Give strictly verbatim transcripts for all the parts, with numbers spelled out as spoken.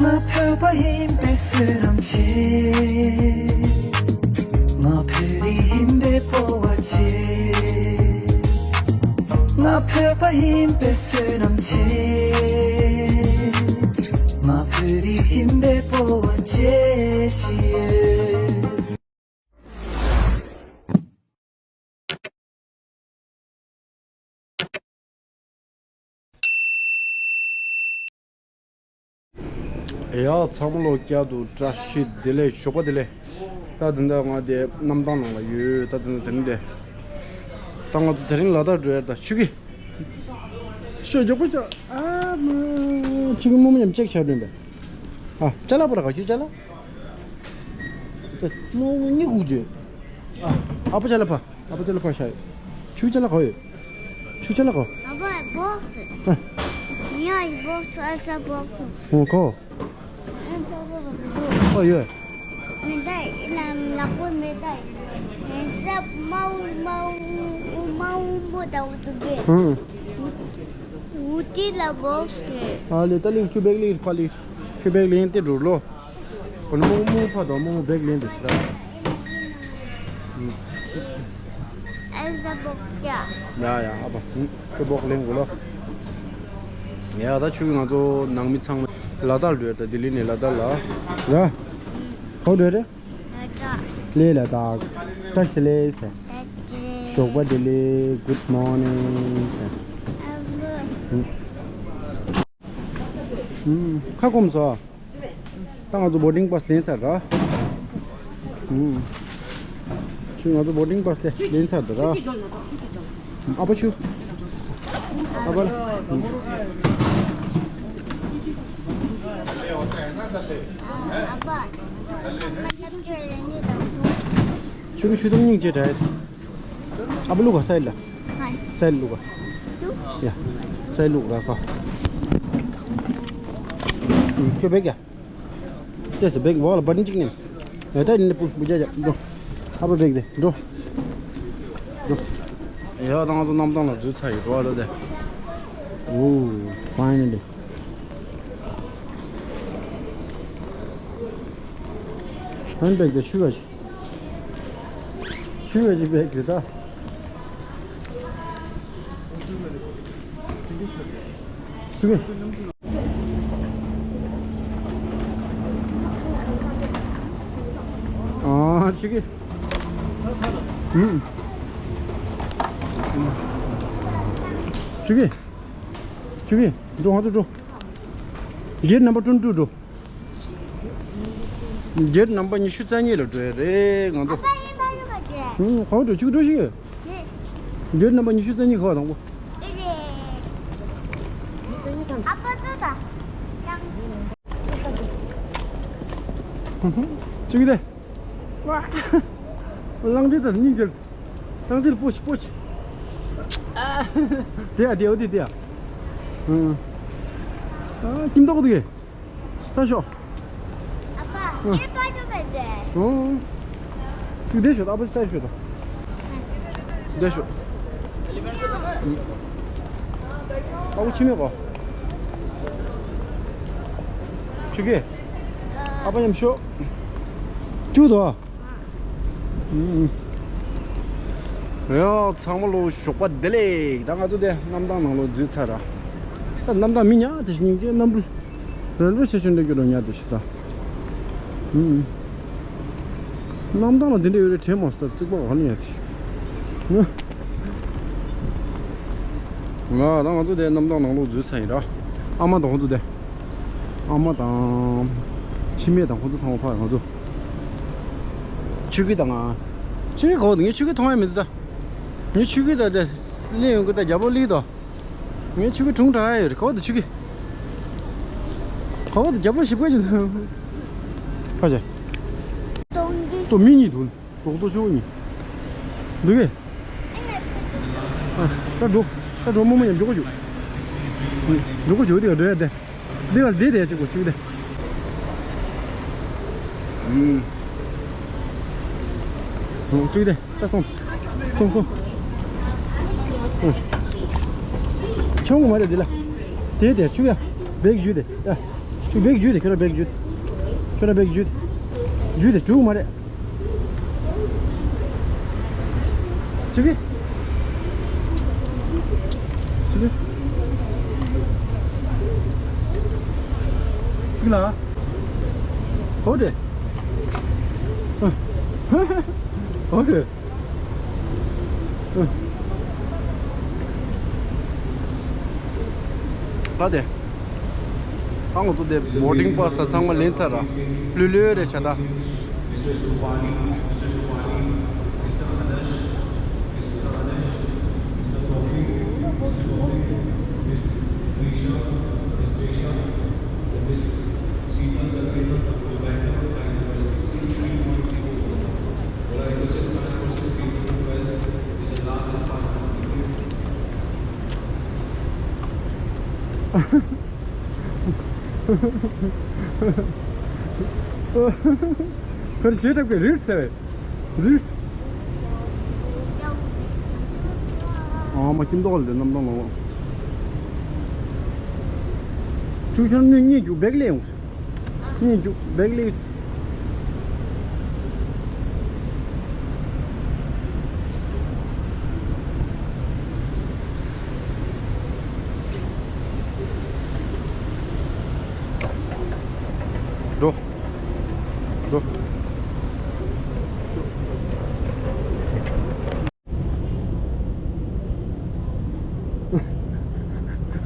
ང་བོད་པ་ཡིན་པའི་བསོད་ནམས་ཆེ། ང་བོད་རིགས་ཡིན་པའི་སྤོབས་པ་ཆེ། ང་བོད་པ་ཡིན་པའི་བསོད་ནམས་ཆེ། ང་བོད་རིགས་ཡིན་པའི་སྤོབས་པ་ཆེ་ཞིག་ཡོད། ཡ་ཚང་མ་ལོ་བསྐྱར་དུ་བཀྲ་ཤིས་བདེ་ལེགས། ཞོགས་པ་བདེ་ལེགས། ད་དེ་འདྲ་ང་དེ་གནམ་ཐང་ནང་ལ་ཡོད། ད་དེ་འདྲ་དེ་རིང་དེ་ད་ང་ཚོ་དེ་རིང་ལ་དྭགས་འགྲོ་ཡ། ད་ཆུ་གི་ཤོ་མགྱོགས་པོ་ཤོ། ཨ་མ་ཆུ་གི་རྨོ་མོ་མཉམ་ཅེག་བྱ་འགྲོ་འདི། ཨ་ཅ་ལག་པོ་ར་ག་ཆུ་ཅ་ལག་ད་རྨོ་མོ་གཉིད་ཁུག་བྱོས། ཨ་ཨ་ཕོ་ཅ་ལག་ཕ། ཨ་ཕོ་ཅ་ལག་ཕ་ཤ་ཡོད། ཆུ་ཅ་ལག་ག་ཡོད། ཆུ་ཅ་ལག་ག་ཨ་ཕ་བོགས་སི། ཨ་ཉ་ཡི་བོགས་སི། ཨེལ་ས་བོགས་སི། ཨོ་གོ་ཨེལ་ས་བོགས་སི་འདུག་ཨོ་ཡོད། མེ་ད་ཡིན་ན་ལག་པ་མེ་ད་ཡིན་ན་ས་མའུ་མའུ་མའུ་མོ་ད་འུ་ཐུག་གེ་ཨང་། འུ་ཏི་ལ་བོགས་སི། ཨ་ལེ་ད་ལིག་ཆུ་བེག་ལིག་ཕ་ལིག་ཆུ་བེག་ལིན་ཏི་འགྲོ་ལོ། ཁོ་ནི་རྨོ་མོ་ཕ་དང་རྨོ་མོ་བེག་ལེན་དུ་ཤི་ར། ཨེལ་ས་བོགས་ཀྱ། ཡ་ཡ་ཨ་ཕ་ཁོ་བོག་ལེན་དགོས་ལོ། ཡ་ད་ཆུ་ང་ཚོ་ནང་མི་ཚང་མ་ལ་དྭགས་འགྲོ་ཡ། ད་ལྡི་ལི་ནས་ལ་དྭགས་ལ། ར། གང་འགྲོ་རེད། ལ་དྭགས། ལ་དྭགས། བཀྲ་ཤིས་བདེ་ལེགས་ཟེར། བཀྲ་ཤིས་བདེ་ལེགས། ཞོགས་པ་བདེ་ལེགས། Good morning ཟེར། ཨ་ཕ། ཁ་སྐོམ་སོང་། ད་ང་ཚོ་བོར་ཌིང་པཱ་སི་ལེན་ཚར་ར། ཨུམ། ཆུ་ང་ཚོ་བོར་ཌིང་པཱ་སི་དེ་ལེན་ཚར་འདུག་ར། ཨ་ཕ་ཆུ། ཨ་ཕ་ལ། ཨུམ། ཆུ་གི་ཆུ་དམ་སྙིང་རྗེ་དྲག་ཨ་ཕ་བླུག་ག་སའི་ལ། སའི་ལ་བླུག་ག་ཡ། སའི་ལ་བླུག་ར་ཁ། ཁྱོད་བེག་ཡ། ལྟས་སོ་བེག་བག་ལ་བ་ཏིན་གཅིག་ནས། ཡ་ད་ནི་པུ་བུ་ཇ་ཇ་འགྲོ། ཨ་ཕ་བེག་དེ་འགྲོ། འགྲོ། ཡ་ད་ང་ཚོ་གནམ་ཐང་ལ་འཛུལ་ཚར་ཡོད་འགྲོ་ཨ་ད་དེ། ཨོ། ཕའི་ནལ་ལི། ཧན་བེག་དེ་ཆུ་བ་ཞིག་ཆུ་བ་ཞིག་བེག་དེ་ད། ཆུ་བེག་ཨ་ཆུ་གི་ཨུམ། ཆུ་གི་ཆུ་གི་འགྲོ་ང་ཚོ་འགྲོ། གེ་ཊི་ནམ་བར་ཊུ་ཊུ་འགྲོ། གེ་ཊི་ནམ་བར་ཉི་ཤུ་རྩ་གཉིས་ལ་འགྲོ་ཡ་རེད་ང་ཚོ། ཨ་ཕ་ཡིན་པ་ཡོད་མ་རེད། ཧུང་གང་འགྲོ་ཆུ་འགྲོ་ཞིག་ཡོད། རེད། གེ་ཊི་ནམ་བར་ཉི་ཤུ་རྩ་གཉིས་ག་བ་དང་པོ། ཨེ་རེད། ཨ་ཕ་ཏོ་ད། ཧུང་ཧུང་ཆུ་གི་དེ། ཝ། གླང་ཆེན་དང་སྙིང་རྗེ། གླང་ཆེན་པོ་ཆེ་པོ་ཆེ། ཨ། དེ་ཡ་དེ་ཡ་དེ་དེ་ཡ། ཨ། ཨ་ཁྱིམ་ཐོག་ཏུ་གེ་ད་ཤོག་ཨ་ཕ། ཨ། ངའི་པ་ཏོ་བས་ཏེ། ཨོ། ཅིག་བསྡད་ཤོག་ཨ་ཕ་ས་ཤོག་ད། བསྡད་ཤོག་ཨ་ཕ་ཕྱི་མེད་གོ་ཆུ་གེ་ཨ་ཕ་མཉམ་ཤོག་ཅུ་དོ། ཡ་ཚང་མ་ལོ་ཞོགས་པ་བདེ་ལེགས། ད་ང་ཚོ་དེ་གནམ་ཐང་ནང་ལོ་འཛུལ་ཚར་ར། ད་གནམ་ཐང་མི་ཉག་དེ་སྙིང་རྗེ་གནམ་གྲུ་རན་རུ་ཆེ་ཆུང་འདྲ་རྒྱུ་རུ་ཉག་དེ་ཞིག་ད། གནམ་ཐང་ལ་འདི་འདྲ་ཡོད་རེད་དྲན་མ་སོང་། ད་རྩིག་པ་ག་ནས་ཡ་དེ་ཞིག་ང་ད་ང་ཚོ་དེ་གནམ་ཐང་ནང་ལོ་འཛུལ་ཚར་ཡིན་ར། ཨ་མ་དང་ཁོང་ཚོ་དེ། ཨ་མ་དང་། འཆི་མེད་དང་ཁོང་ཚོ་ཚང་མ་ཕར་ང་ཚོ། ཆུ་གི་དང་ང་། ཆུ་གི་གོ་འདུག་ངས་ཆུ་གི་མཐོང་ཡ་མི་འདུག་ད། ངས་ཆུ་གི་ད་དེ་སླེབས་ཡོང་གི་ད་རྒྱ་པོ་སླེབས་དོ། ངས་ཆུ་གི་དྲུང་དྲག་ཡ་ཡོད་རེད། ག་བ་དུ་ཆུ་གི་ག་བ་དུ་རྒྱ་པོ་ཞིབ་ག་ཅིག་ཕ་ཆེ། ཏོ་མི་གཉིས་འདུག་ཏོག་ཏོ་ཆུ་གཉིས་འདུག་གི་ད་འགྲོ། ད་འགྲོ་མོ་མོ་ཡང་འགྲོ་གི་འཇུག་འགྲོ་གི་འཇུག་དེ་ག་འགྲོ་ཡ་དེ། འདི་བ་འདི་དེ་གཅིག་པོ་གཅིག་དེ། ཨུམ། གཅིག་དེ་ད་སོང་། སོང་སོང་། ཨུམ། ཆུང་ངུ་མ་རེད་འདི་ལ། དེ་དེ་ཆུ་ཡ། བེག་རྒྱུ་དེ་ཡ། ཁྱོད་བེག་བརྒྱུད་དེ། ཁྱོད་ར་བེག་བརྒྱུད་དེ། ཁྱོད་ར་བེག་བརྒྱུད་དེ། བརྒྱུད་དེ་འགྲོ་གི་མ་རེད། ཆུ་གི། ཆུ་གི། ཆུ་གི་ལ། ཧོ་དེ། ཧོ་དེ། ད་དེ། ད་ང་ཚོ་དེ་བོར་ཌིང་པཱ་སི་ད་ཚང་མ་ལེན་ཚར་ར། ལྷོད་ལྷོད་རེད་བྱ་ད། ཁར་ཞེ་དྲག་པའི་རིལ་ཟེར་བས། རིལ། ཨ་མ་ཁྱིམ་ཐོག་ལ་དེ་རྣམ་གྲངས་ལོངས། ཆུ་ཤོར་ནི་གཉིས་རྒྱུག་བེག་ལེ་ཡོང་། གཉིས་རྒྱུག་བེག་ལེ། འགྲོ། འགྲོ།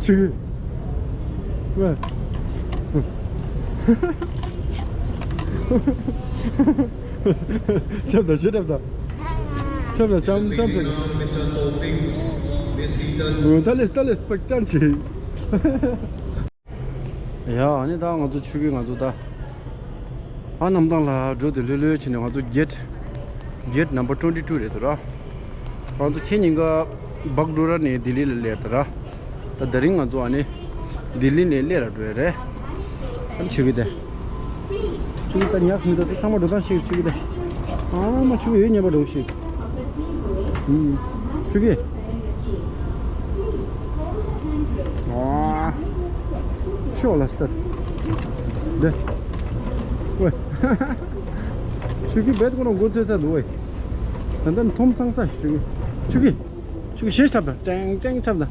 ཆུ། ཝེ། ཤབ་ད་ཤི་ཤབ་ད། ཤབ་ད་ཅམ་ཅམ་ད། ད་ལེ་ད་ལེ་སྤེག་ཅམ་ཆི། ཡ། ཨ་ནི་ད་ང་ཚོ་ཆུ་གི་ང་ཚོ་ད་ཨ་གནམ་ཐང་ལ་འགྲོ་དེ་ལྷོད་ལྷོད་བྱས་ནས། ང་ཚོ་གེ་ཊི་གེ་ཊི་ནམ་བར་ཊུ་ཝེན་ཊི་ཊུ་རེད་འདུག་ར། ང་ཚོ་ཁྱེད་ཉིན་ཀ་བག་ཌོ་ར་ནས་ལྡི་ལི་ལ་སླེབས་འདུག་ར། ད་དེ་རིང་ང་ཚོ་ཨ་ནི་ལྡི་ལི་ནས་སླེབས་ར་འགྲོ་ཡ་རེད། ཨ་ནི་ཆུ་གི་དེ། ཆུ་གི་ད་ཉག་མི་འདུག་དེ་ཚང་མ་འགྲོ་སྟངས་ཤེས། ཆུ་གི་དེ། ཨ་མ་ཆུ་གི་ཡོད་ཉན་པ་འགྲོ་ཤེས། ཨུམ། ཆུ་གི། ཨ། ཤོག་ལ་སྟ། དེ། ཝེ། ཆུ་གི་བེད་ཁོ་རང་མགོ་ཚོས་ཚ་འདུག་ཝེ། ད་ལྟ་མཐོང་སང་ཚ་ཞིག་ཆུ་གི། ཆུ་གི། ཆུ་གི་ཞེས་ཁྲབ་ད། ཀྲེང་ཀྲེང་ཁྲབ་ད།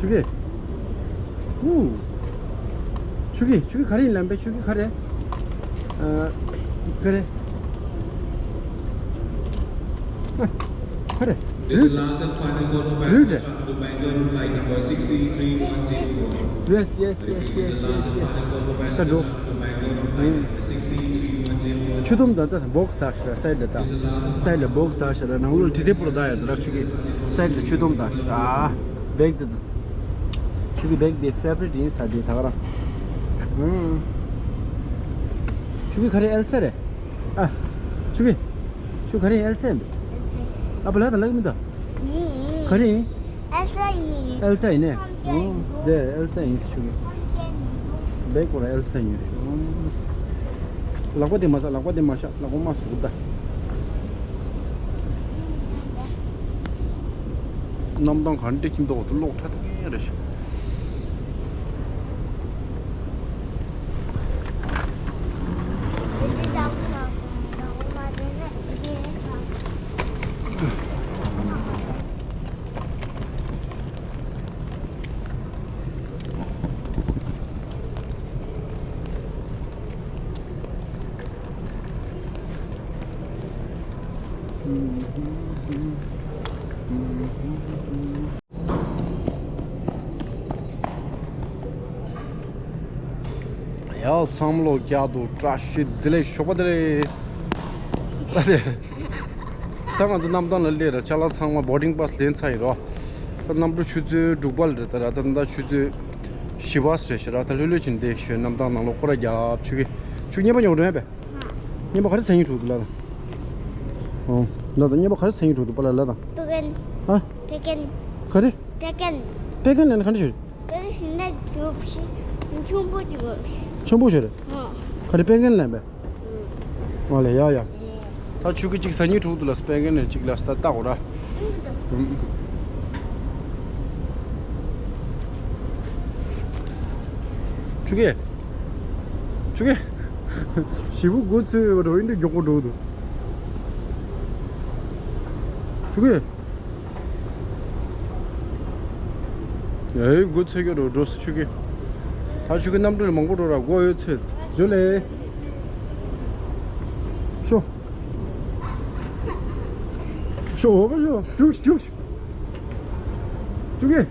ཆུ་གི། ཨུ། ཆུ་གི། ཆུ་གི་ག་རེ་ཡིན་ལབ་པས། ཆུ་གི་ག་རེ། ཨ། ག་རེ། ཨ། ག་རེ། This is the last and final call for passengers to Bangalore on flight number six three one zero one. Yes, yes, yes, yes, yes, yes. ད་འགྲོ། ཆུ་དུམ་ད་ལྟ་སྦོག་སི་ད་ཤ་སའི་ཌི་ད། སའི་ཌི་ལ་སྦོག་སི་ད་ཤ་ད་ནང་ལོགས་དྲི་དེ་པོ་ད་ཡ་ད་ར། ཆུ་གི་སའི་ཌི་ལ་ཆུ་དུམ་ད་ཤ། ཨ། བེག་དེ་ད། ཆུ་གི་བེག་དེ་ཕེ་ཝ་རི་ཊི་ཡིན་ས་དེ་ད་ག་ར། ཨུམ། ཆུ་གི་ག་རེ་ཨེལ་ས་རེད། ཨ། ཆུ་གི། ཆུ་ག་རེ་ཨེལ་ས་ཡིན་པས། ཨ་པ་ལ་ད་ལག་མི་ད། ག་རེ་ཡིན། ཨེལ་ས་ཡིན། ཨེལ་ས་ཡིན་ནས། ཨོ། དེ་ཨེལ་ས་ཡིན་ཆུ་གི། བེག་པོ་ར་ཨེལ་ས་ཡིན། ལག་པ་དེ་མ་ཟ། ལག་པ་དེ་མ་བཞག་ལག་པ་མ་ཟུག་ད། གནམ་ཐང་ག་འདྲ་ཁྱིམ་ཐོག་ཏུ་གློག་ཁྲ་ཐང་རེ་ཞིག་ཡ། ཚང་མ་ལོ་རྒྱག་འདུག་བཀྲ་ཤིས་བདེ་ལེགས། ཞོགས་པ་བདེ་ལེགས། ད་ང་ཚོ་གནམ་ཐང་ལ་སླེབས་ར། ཅ་ལག་ཚང་མ་བོར་ཌིང་པཱ་སི་ལེན་ཚར་ཡིན་རོ། ད་གནམ་གྲུ་ཆུ་ཚོད་དྲུག་པ་ལ་རེད་ད་ར། ད་ད་ཆུ་ཚོད་བཞི་པ་རེད་ཤག་ར། ད་ལྷོད་ལྷོད་བྱས་ནས་བསྡད་ཤོག་གནམ་ཐང་ནང་ལོགས་སྐོར་ར་རྒྱབ། ཆུ་གི། ཆུ་གི་བརྙན་པར་ཉོ་འགྲོ་ཡ་པས། བརྙན་པར་ག་རེ་ཟ་སྙིང་འདོད་འདུག་ལབ་དང་། ཨོ། ལབ་དང་། བརྙན་པར་ག་རེ་ཟ་སྙིང་འདོད་འདུག་པཱ་ལགས་ལབ་དང་། པེ་ཀན། ཨ། པེ་ཀན། ག་རེ། པེ་ཀན། པེ་ཀན་ལབ་ན་ག་འདྲ་ཞིག་རེད། པེ་ཀན་ཟེར་ན་ཆུ་ཆུང་པོ་ཅིག་ཡོད། ཆུང་པོ་ཞིག་རེད། ཨོ། ག་རེ། པེ་ཀན་ལབ་པས། ཨོ་ལེ། ཡ་ཡ། ད་ཆུ་གི་ཅིག་ཟ་སྙིང་འདོད་འདུག་ལབ། པེ་ཀན་ནས་ཅིག་ལབ་ད་ལྟ་གོ་ར། ཨུམ། ཆུ་གེ། ཆུ་གེ། ཞེ་པོ་མགོ་ཚོས་ཡོད་པ་འདྲ་བོ་ཡིན་དུས་མགྱོགས་པོ་འགྲོ་གི་འདུག་ཆུ་གེ། ཨེ། མགོ་ཚོས་ཀྱི་འགྲོ་འགྲོ་སོང་ཆུ་གེ། ད་ཆུ་གེ་གནམ་གྲུ་ལ་མང་པོ་འགྲོ་ར་མགོ་ཡོད་ཚད་ཇོ་ལེ། ཤོ། ཤོ་འོ་བ་ཤོ་ཀྲུག་ཀྲུག་ཆུ་གེ།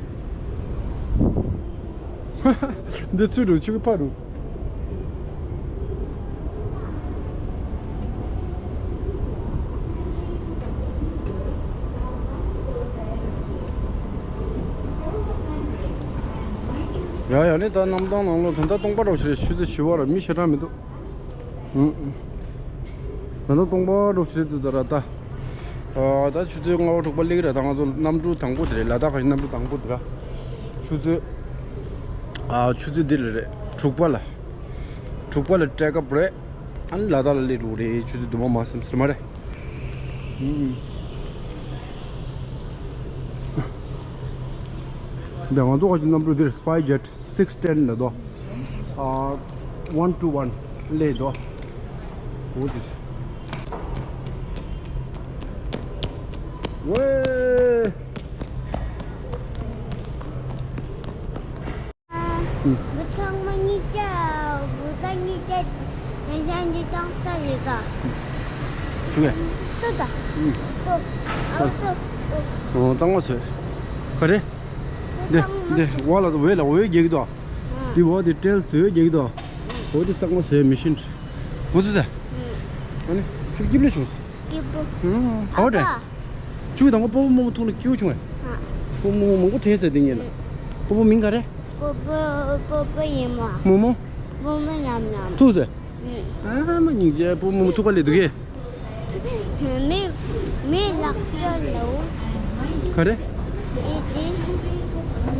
འདི་ཚུད་འགྲོ་ཆུ་གེ་ཕར་འགྲོ། ཡ་ཡ་ནི་ད་གནམ་ཐང་ནང་ལོགས་ད་ལྟ་སྟོང་པ་འདྲ་བོ་ཞིག་རེད། ཆུ་ཚོད་བཞི་པ་ར་མི་ཞེ་དྲག་མི་འདུག་ཨུ། ད་ལྟ་སྟོང་པ་འདྲ་བོ་ཞིག་རེད་འདུག་ད་ར་ད། ཨ། ད་ཆུ་ཚོད་ལྔ་པ་དྲུག་པ་སླེབས་ཀྱི་རེད། ད་ང་ཚོ་གནམ་གྲུ་དང་པོ་དེ་རེད། ལ་དྭགས་ཀྱི་གནམ་གྲུ་དང་པོ་དེ་ར། ཆུ་ཚོད། ཨ། ཆུ་ཚོད་འདི་ལ་རེད། དྲུག་པ་ལ། དྲུག་པ་ལ་ཊེག་ཨོཕ་རེད། ཨ་ནི་ལ་དྭགས་ལ་སླེབས་འགྲོ་གི་རེད། ཆུ་ཚོད་བདུན་པ་མ་ཟིན་ཟེར་མ་རེད། ཨུ། འདི་ང་ཚོ་ག་ཅིག་གནམ་གྲུ་འདིར་སི་པའི་ཇེཊ་སིགས་ཊེན་ལ་དོ། ཨ། ཝན་ཊུ་ཝན་ལས་དོ། འོ་དེ། ཝེ། བུ་ཚང་མ་གཉིས་ཆ། བུ་ཚང་གཉིས་ཆ་ཡང་ཡང་གི་གཙང་ས་རེད་ག་ཆུ་གེ། ཏོ་ད། ཨུ། ཏོ། ཨ་ཏོ། ཨོ། གཙང་མ་བཟོས། ག་རེ། འདི་འདི་འོ་ལ་འོད་ལ་འོད་རྒྱག་གི་འདུག་འདི་འོ་དེ་ཊེལ་སི་འོད་རྒྱག་གི་འདུག་འོ་དེ་གཙང་མ་བཟོས་མི་ཤིན། འོ་ཙི་ཙི། ཨ་ནི་ཁྱོད་སྐྱིད་པོ་བྱུང་། སྐྱིད་པོ། ཨུ། ག་བ་དྲན། ཨ་ཕ། ཁྱོད་དང་པོ་པོ་མོ་མོ་ཐུག་ན་སྐྱིད་པོ་བྱུང་བས། ཨ། པོ་མོ་མོ་མང་པོ་དྲན་ཟེར་དེ་ངེད་ལ། ཨུ། པོ་པོ་མིང་ག་རེ། པོ་པོ་པོ་པོ་ཡིན་མོ། མོ་མོ། པོ་མོ་ནམ་ནམ། ཐུག་ཟེར། ཨུ། ཨ་མ་སྙིང་རྗེ། པོ་མོ་མོ་ཐུག་པ་ལས་འདུག་གས། མི་མི་ལག་ཅོ་ལོ། ག་རེ། ཨེ་དེ།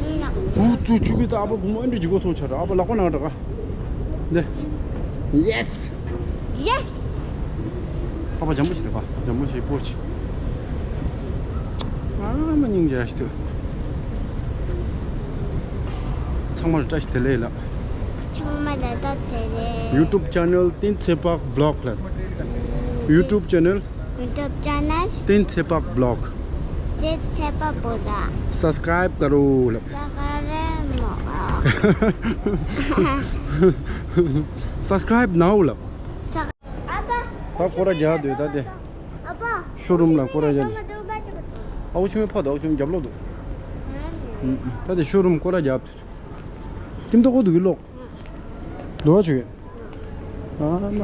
མི་ལག་ཅོ། འུ་ཙུ་ཆུ་གི་ད་ཨ་ཕ་བུ་མོ་ཨེ་འདྲ་ཇི་གོ་སོང་ཆ་ར་ཨ་ཕ་ལག་པ་ནང་འདྲ་ག་འདི། ཡེ་སི། ཡེ་སི། ཨ་ཕ་འཇམ་པོ་ཞིག་ད་ག་འཇམ་པོ་ཞིག་པོ་ཞིག་ཨ་མ་སྙིང་རྗེ་ཞིག་ཏུ། ཚང་མར་བཀྲ་ཤིས་བདེ་ལེགས་ལགས། ཚང་མ་ལ་བཀྲ་ཤིས་བདེ་ལེགས། ཡུ་ཊུབ་ཅེ་ནལ་ཏིན་ཚེ་དཔག་བི་ལོག་ལགས། ཡུ་ཊུབ་ཅེ་ནལ། ཡུ་ཊུབ་ཅེ་ནལ། ཏིན་ཚེ་དཔག་བི་ལོག་ཏིན་ཚེ་དཔག་བི་ལོག་སབ་སི་ཀ་རའིབ་ཀ་རོ་ལགས། སབ་སི་ཀ་རའིབ་མོ། སབ་སི་ཀ་རའིབ་ནའོ་ལགས། ཨ་ཕ། ད་སྐོར་ར་རྒྱག་འདོད་ད་དེ། ཨ་ཕ། ཤོ་རུམ་ལ་སྐོར་ར་རྒྱག་འདོད། ཨ་བོ་ཆུང་མའི་ཕ་དང་ཨ་བོ་ཆུང་མའི་རྒྱབ་ལོག་འདུག་ཨ་ནི། ད་དེ་ཤོ་རུམ་སྐོར་ར་རྒྱག་འདོད། ཁྱིམ་ཐོག་གོ་འདུག་གི་ལོག་འདུག་བ་ཆུ་གི། ཨ་མ།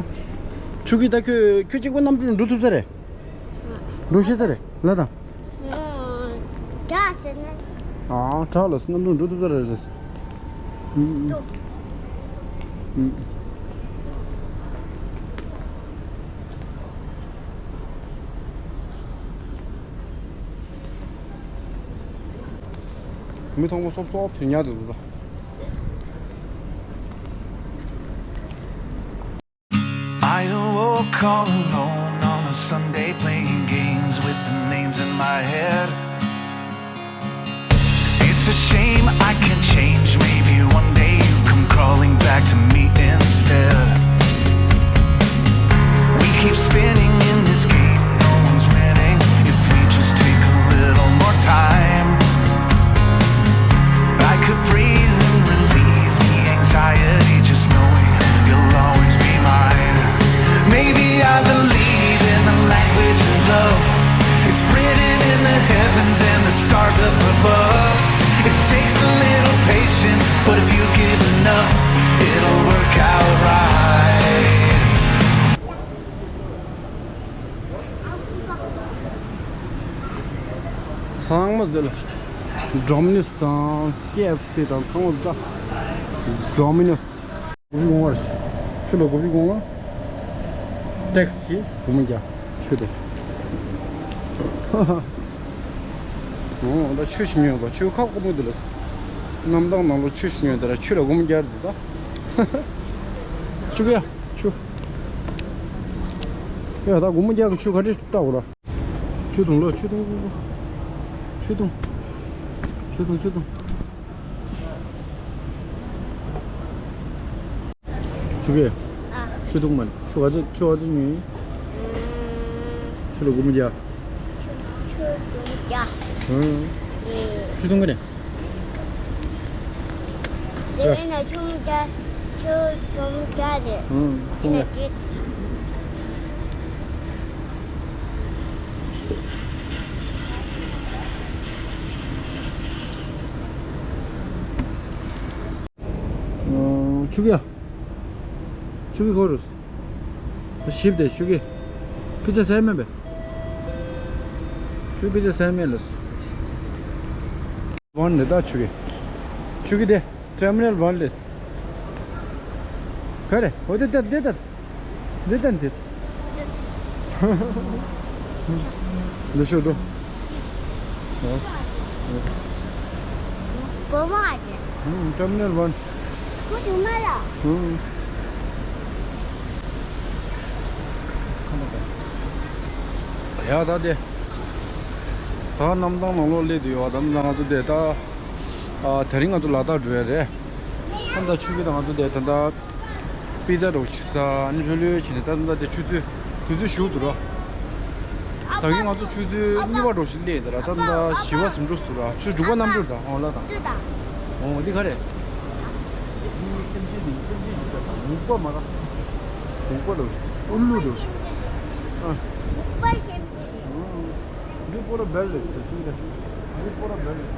ཆུ་གི་ད་ཁྱོད་ཁྱོད་གཅིག་པོ་གནམ་གྲུ་འགྲོ་ཐུབ་ས་རེད། འགྲོ་ཤེས་ས་རེད་ལ་དང་། དྲག་ཟེར་ན། ཨ་དྲག་ལ་གནམ་གྲུ་འགྲོ་ཐུབ་ས་རེད་ཟེར། ཨུམ། ཨུམ། མི་ཚང་མ་སོབ་སོབ་བྱེད་ཉག་འདུག་ད། I awoke all alone on a Sunday, playing games with the names in my head. It's a shame I can't change. Maybe one day you come crawling back to me instead. We keep spinning in this game, no one's winning if we just take a little more time. I could breathe and relieve the anxiety, just knowing you'll always be mine. Maybe I believe in the language of love. It's written in the heavens and the stars up above. It takes a little patience, but if you give enough, it'll work out right. ཚང་མ་འདི་ལ་ཌོ་མི་ནོས་དང་ཀེ་ཨེཕ་སི་དང་ཚང་མ་འདི་ལ་ཌོ་མི་ནོས། དགུ་བཅུ་གོང་བར་ཆུ་ལ་དགུ་བཅུ་གོང་ལ་ཊེག་སི་བྱེད་སྒོར་མོ་བརྒྱ་ཆུ་དེ། འོ་ད་ཆུ་ཞིག་ཉོས་པ་ཆུ་ཁ་སྐོར་མོ་འདི་ལ་གནམ་ཐང་ནང་ལ་ཆུ་ཞིག་ཉོས་འདི་ལ་ཆུ་ལ་སྒོར་མོ་བརྒྱ་འདི་ད་ཆུ་ག་ཡ་ཆུ་ཡ་ད་སྒོར་མོ་བརྒྱ་གི་ཆུ་ག་འདྲས་ལྟ་འོ་ལ། ཆུ་འཐུང་ལོ་ཆུ་འཐུང་ཆུ་འཐུང་ཆུ་འཐུང་། ཆུ་གི་ཨ། ཆུ་འཐུང་མ་ནི་ཆུ་ག་ཚོད་ཆུ་ག་ཚོད་ཉོས། ཨུམ། ཆུ་ལ་སྒོར་མོ་བརྒྱ། ཆུ་ཆུ་སྒོར་མོ་བརྒྱ། ཨུམ། ཨེ། ཆུ་འཐུང་གི་རེད། དེ་ཡིན་ན་ཆུ་མོ་བརྒྱ། ཆུ་སྒོར་མོ་བརྒྱ་རེད། ཨུམ། ཡིན་ན་འཐུང་གི་དེ། ཆུ་གི་ཡ། ཆུ་གི་ཁོ་རུ། ད་ཞིབ་དེ་ཆུ་གི། ཕི་ཚ་སེ་མེད་པས། ཆུ་ཕི་ཚ་སེ་མེད་ལོས། ཝན་ནི་ད་ཆུ་གི། ཆུ་གི་དེ། ཊར་མི་ནལ་ཝན་ལོས། ག་རེ། འོ་དེ་དེ་དེ་དེ། འདི་དང་འདི། འདི་ཤོད་དོ། བོ་མ་རེད། ཨུམ། ཊར་མི་ནལ་ཝན། ཁོ་ཐུག་མ་ལ། ཨུམ། ཡ་ད་དེ། ད་གནམ་ཐང་ནང་ལོགས་སླེབས་དུས་ཡོད་པ་དང་ང་ཚོ་དེ་ད། ཨ། དེ་རིང་ང་ཚོ་ལ་དྭགས་འགྲོ་ཡ་རེད། ད་ད་ཆུ་གི་ད་ང་ཚོ་དེ་ད་ད། པི་ཛ་འདྲ་བོ་ཞིག་ཟ། ཨ་ནི་ལྷོད་ལྷོད་བྱས་ནས་ད་ད་དེ་ཆུ་ཚོད་དུས་ཚོད་ཞུགས་འདུག་ར། ད་གིན་ང་ཚོ་ཆུ་ཚོད་གཉིས་པ་འདྲ་བོ་ཞིག་སླེབས་འདུག་ར། ད་ད་བཞི་པ་ཟིན་འགྲོ་འདུག་ར། ཆུ་དྲུག་པ་གནམ་གྲུ་ད་འོང་ལ་ད། འོང་འདི་ག་རེད། སེམས་ཅན་འདི་སེམས་ཅན་འདི་ད་འུག་པ་མ་ར། འུག་པ་འདྲ་བོ་ཞིག་ཨུ་ལུ་འདྲ་བོ་ཞིག་ཨ། འུག་པ་ཞིག་འདི་པོ་ར་བེལ་རེད་ད་ཆུ་རེད། འདི་པོ་ར་བེལ་རེད།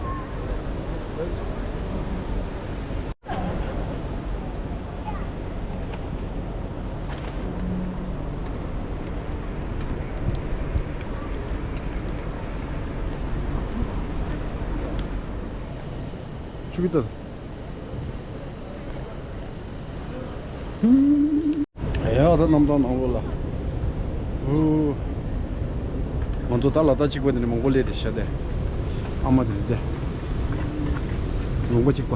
ཆུ་བི་ཏར། ཡ་ད་གནམ་ཐང་ནང་ལོགས་ལ། ཨུ། ང་ཚོ་ད་ལ་དྭགས་གཅིག་པ་དེ་ནས་མང་པོ་སླེབས་ཏེ་ཤ་དེ། ཨ་མ་དེ་དེ། ལུང་པ་གཅིག་པ།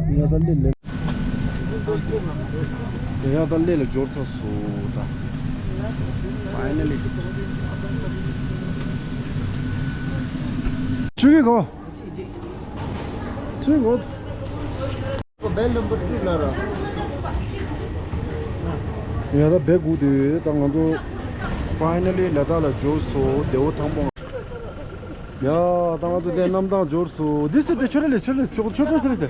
ཡ་ད་ལེ་ལེ། ཡ་ད་ལེ་ལ་འབྱོར་ཚར་སོང་ད། Finally། ཆུ་གི་གོ། ཆུ་གི་གོ། ཡ་ད་བེ་གུ་དུས་ད་ང་ཚོ་finally་ལ་དྭགས་ལ་འབྱོར་སོང་། བདེ་བོ་ཐང་པོ། ཡ་ད་ང་ཚོ་དེ་གནམ་ཐང་འབྱོར་སོང་། འདི་སེ་དེ་ཆོ་རེ་ལེ་ཆོ་རེ་ཆོ་ཆོ་ཆོ་སེ་རེ་སེ།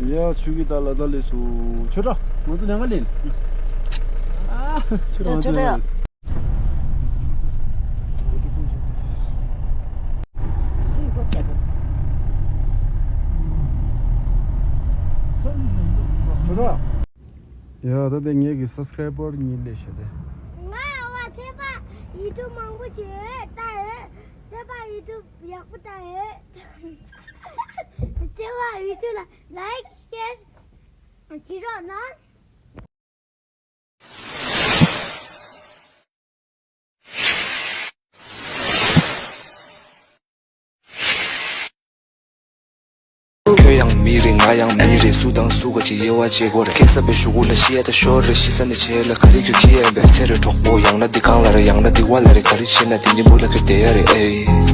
ཡ་ཆུ་གི་ད་ལ་དྭགས་སླེབས་སོང་། ཆོ་ར་ང་ཚོ་ཉང་ག་ལེན། ཨ་ཆོ་ར་ང་ཚོ་ཉང་ག་ལེན། ཡ་ད་ལྟ་ངེད་ཀྱི་སབ་སི་ཀ་རའི་བར་གཉིས་སླེབས་ཤག་སྟེ། ང་བ་ཚེ་བ་ཡི་དུ་མང་པོ་ཅིག་ལྟ་ཡོད། ཚེ་བ་ཡི་དུ་ཡག་པོ་ལྟ་ཡོད། ཚེ་བ་ཡི་དུ་ལ་ལའིཀ་ཤེར་བྱེད་རོགས་གནང་། ཁྱོད་ཡང་མི་རེད། ང་ཡང་མི་རེད། སུ་དང་སུ་ག་ཅིག་དབྱེ་བ་འབྱེད་དགོས་རེད། སྐྱེ་ས་པའི་གཞུག་གུ་ལ་ཤི་ཡ་ད་ཤོར་རེད། ཤི་ས་ནས་བྱེད་ལ་ག་རེ་ཁྱོད་ཁྱི་ཡ་བས་ཚེ་རེད་གྲོགས་པོ། ཡང་ན་འདི་གང་ལ་རེད། ཡང་ན་འདི་བ་ལ་རེད། ག་རེ་བྱེད་ན་འདི་ཉིན་མོ་ལ་ཁྱོད་བསྡད་ཡ་རེད། ཨེ།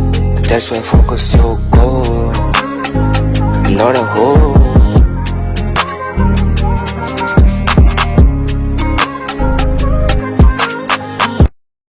That's why focus your goal, not a hole.